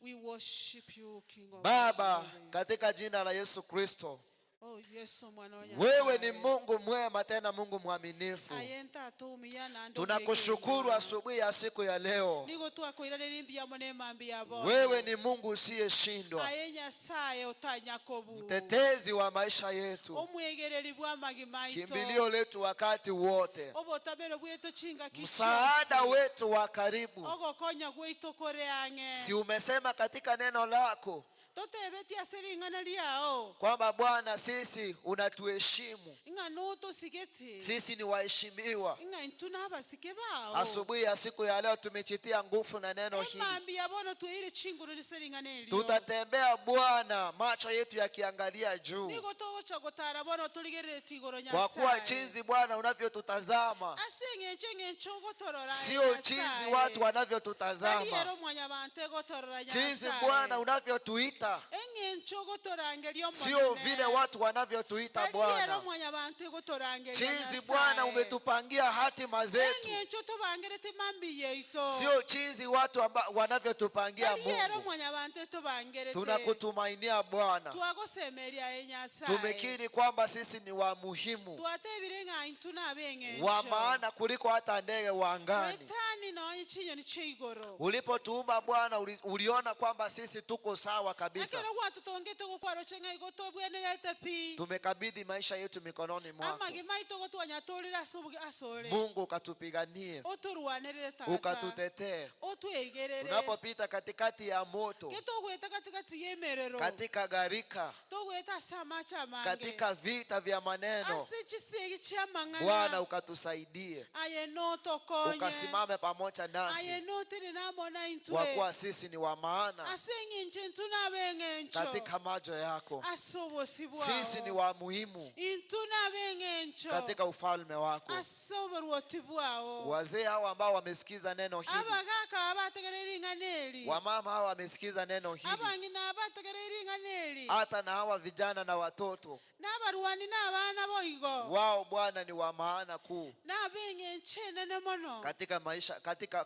We worship you, King of Baba, glory. katika jina la Yesu Kristo, Oh, Yesu mwana wa wewe ni Nyasaye. Mungu mwema tena Mungu mwaminifu. Aye ntata omuya naende Tunakushukuru omwegenwa. asubuhi ya siku ya leo. Nigo twakoiraneria mbuya mono emambia bono. Wewe ni Mungu usiyeshindwa, Aye Nyasaye otanyakobu. mtetezi wa maisha yetu, Omwegereri bw'amagima aito. kimbilio letu wakati wote, Obotabero bwetu chingaki msaada chionsi. wetu wa karibu. Ogokonya gwaito kore ang'e. Si umesema katika neno lako Totebeti ase ring'ana riao kwamba Bwana, sisi unatuheshimu, ng'a notosigete sisi ni waheshimiwa. ng'a intwe nabasike bao. Asubuhi ya siku ya leo tumejitia nguvu na neno hili. Emambia bono tweire chinguru ase ring'ana erio. Tutatembea Bwana, macho yetu yakiangalia juu, Nigo togocha gotara bono torigerereti igoro kwa kuwa Nyasaye. jinsi Bwana unavyotutazama Ase eng'encho eng'encho ogotorora aye sio jinsi Nyasaye. watu wanavyotutazama, Tari ero mwanyabanto egotorora jinsi Nyasaye. Bwana unavyotuita Eng'encho ogotorangeria sio Omonene. vile watu wanavyotuita Tari ero Bwana. mwanyabanto egotorangeria Jinsi Bwana Nyasaye. umetupangia hatima zetu Eng'encho tobangerete mambi yaito. sio jinsi watu wanavyotupangia Tari ero Mungu. mwanyabanto etobangerete. Tunakutumainia Bwana, Twagosemeria aye Nyasaye. tumekiri kwamba sisi ni wa muhimu, Twatebire ng'a intwe nabe eng'encho. wa maana kuliko hata ndege wa angani. Wetani nonye chinyoni chia igoro. Ulipotuumba Bwana uliona kwamba sisi tuko sawa kabisa. Ekero gwatotongete gokwaroche ng'a igo tobwenerete pi. Tumekabidhi maisha yetu mikononi mwako. Amagima aito gotwanyatorire ase oboge asore. Mungu ukatupiganie, Otorwanerere tata. ukatutetee Otwegerere. tunapopita katikati ya moto, Ketogweta katikati ya emerero. katika gharika, Togweta ase amache amange. katika vita vya maneno. Ase chisegi chia Bwana amang'ana. ukatusaidie, Aye notokonye. ukasimame pamoja Aye nasi, notenene amo na kwa intwe. kuwa sisi ni wa maana Ase eng'encho intwe nabe eng'encho. katika macho yako. Ase obosi Sisi ni bwao. wa muhimu Intwe nabe eng'encho. katika ufalme wako. Ase oborwoti bwao. Wazee hao ambao wamesikiza neno hili, Abagaka abategerera ring'ana eri. wamama hao wamesikiza neno hili, Abang'ina abategerera ring'ana eri. hata na hawa vijana na watoto N'abarwani n'abana boigo. wao, Bwana ni wa maana kuu Nabe eng'encho enene mono. katika maisha,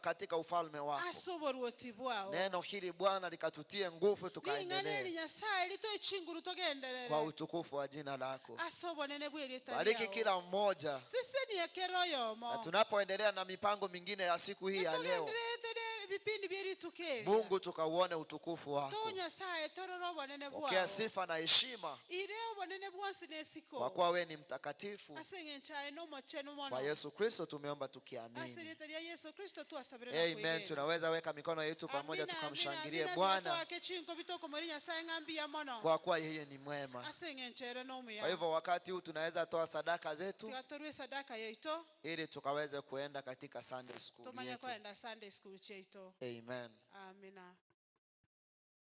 katika ufalme wako. Ase oborwoti bwao. Neno hili Bwana likatutie nguvu, Ring'ana eri tukaendelee Nyasaye ritoe chinguru kwa togenderere. utukufu wa jina lako. Ase obonene bw'erieta Bariki riao. kila mmoja, Sisenie ekero oyomo. na tunapoendelea na mipango mingine ya siku hii ya leo, Togendererete ne ebipindi bia rituko eria. Mungu tukauone utukufu wako. To Nyasaye torore obonene Pokea bwao. sifa na heshima, Ire obonene bwonsi kwa nesiko. kuwa wewe ni mtakatifu. Ase eng'encho aye nomochenu Kwa mono. Yesu Kristo tumeomba Ase tukiamini, erieta ria Yesu Kristo twasabire na amen. kwegena. Tunaweza weka mikono yetu pamoja Amina, amina, tukamshangilie amina. Bwana Twake chinko bitokomori Nyasaye ng'a mbuya mono. kwa kuwa yeye ni mwema. Ase eng'encho ere Kwa nomuya. hivyo wakati huu tunaweza toa sadaka zetu Tiga torue sadaka yaito ili tukaweze kuenda katika Sunday school tomanye yetu. kwenda Sunday school chiaito. Amen. Amina.